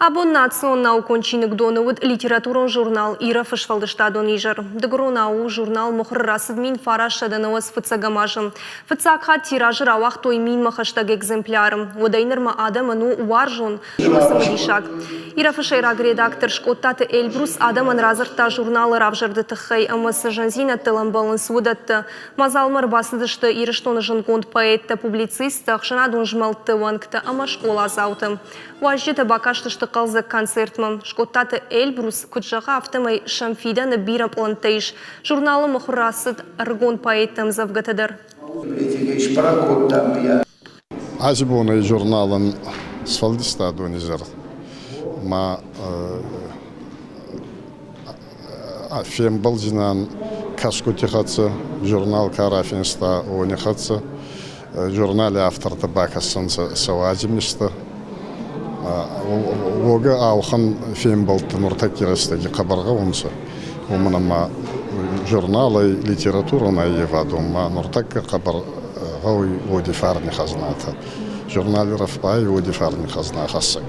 Абон национ наукон чиныгдоны уыд литературон журнал Ирӕфы сфӕлдыстадон изӕр. Дыгуронау у журнал мыхуыры рацыд 1995 азы. Фыццаг хатт тиражы рауагътой минмӕ хӕстӕг экземпляры. Уӕдӕй нырмӕ адӕмӕн у уарзон ӕмӕ цымыдисаг. Ирӕфы сӕйраг редактор Скъодтаты Эльбрус адӕмӕн радзырдта журналы равзӕрды тыххӕй ӕмӕ цы зындзинӕдтыл ӕмбӕлынц, уыдӕттӕ. Мадзалмӕ ӕрбацыдысты Ирыстоны зындгонд поэттӕ, публицисттӕ, ӕхсӕнадон змӕлдты уӕнгтӕ ӕмӕ скъоладзаутӕ. Уазджытӕ бакастысты хъӕлдзӕг концертмӕ. Скъодтаты Эльбрус куыд зӕгъы, афтӕмӕй сӕм фидӕны бирӕ пълӕнттӕ ис. Журналы мыхуыр рацыд ӕрыгон поэтты ӕмдзӕвгӕтӕ дӕр. Ацы бонӕй журналӕн сфӕлдыстадон изӕр ма фембӕлдзинан кӕсгути хӕццӕ, журнал ка рафинста, уони хӕццӕ. Журнали автортӕ бакӕссӕнцӕ сӕ уадзимистӕ. Уогӕ ауӕхӕн фембӕлдтӕ нуртӕкки рӕстӕги хъӕбӕр гъӕунцӕ, уомӕн ӕма журналӕй литературон аййевадон ма нуртӕккӕ хъӕбӕр гъӕуй уоди фарни хӕзнатӕ. Журнали рӕфбай уоди фарни хӕзна хӕссӕг.